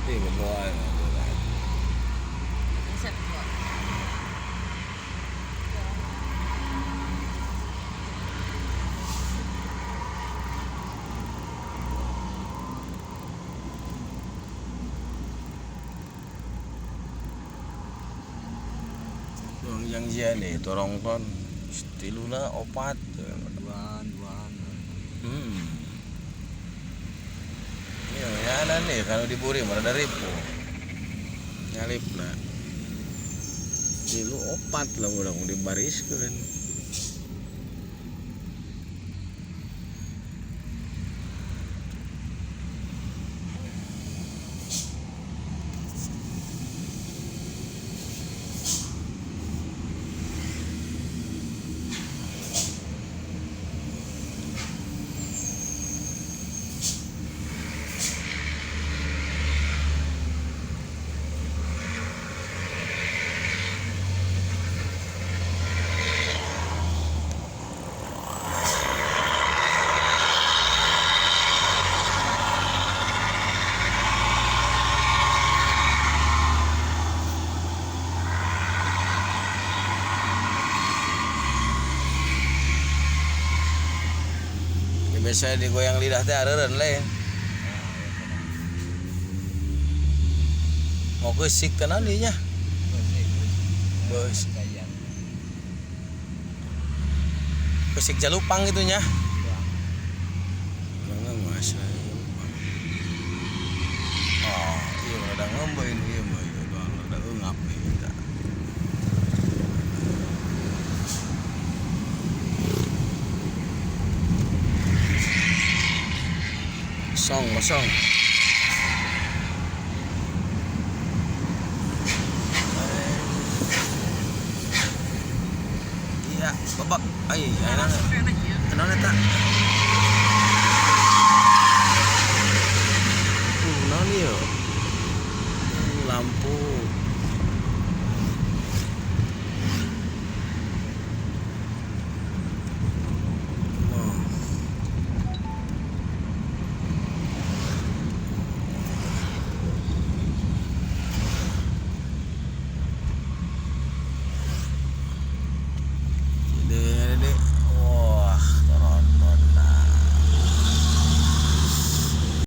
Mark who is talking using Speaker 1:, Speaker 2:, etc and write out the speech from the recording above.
Speaker 1: Ih, beboan.
Speaker 2: Resep kok.
Speaker 1: Yang jian nih, torong ton tiluna opat,
Speaker 3: duaan, duaan.
Speaker 1: Iya, ya nih kalau diburi mah ada ribu. Nyalip nah. Tilu opat lah urang dibariskeun. Biasanya digoyang lidah teh areureun le. Mau geusik teh naon dieu nya? Beusik. Geusik jalupang gitu nya. Mana mas jalupang. Oh, iya rada ngembein ieu mah ieu rada eungap ieu. Kosong, kosong. Iya, babak. Ai, ayeuna. Naon eta? Naon ieu? Lampu.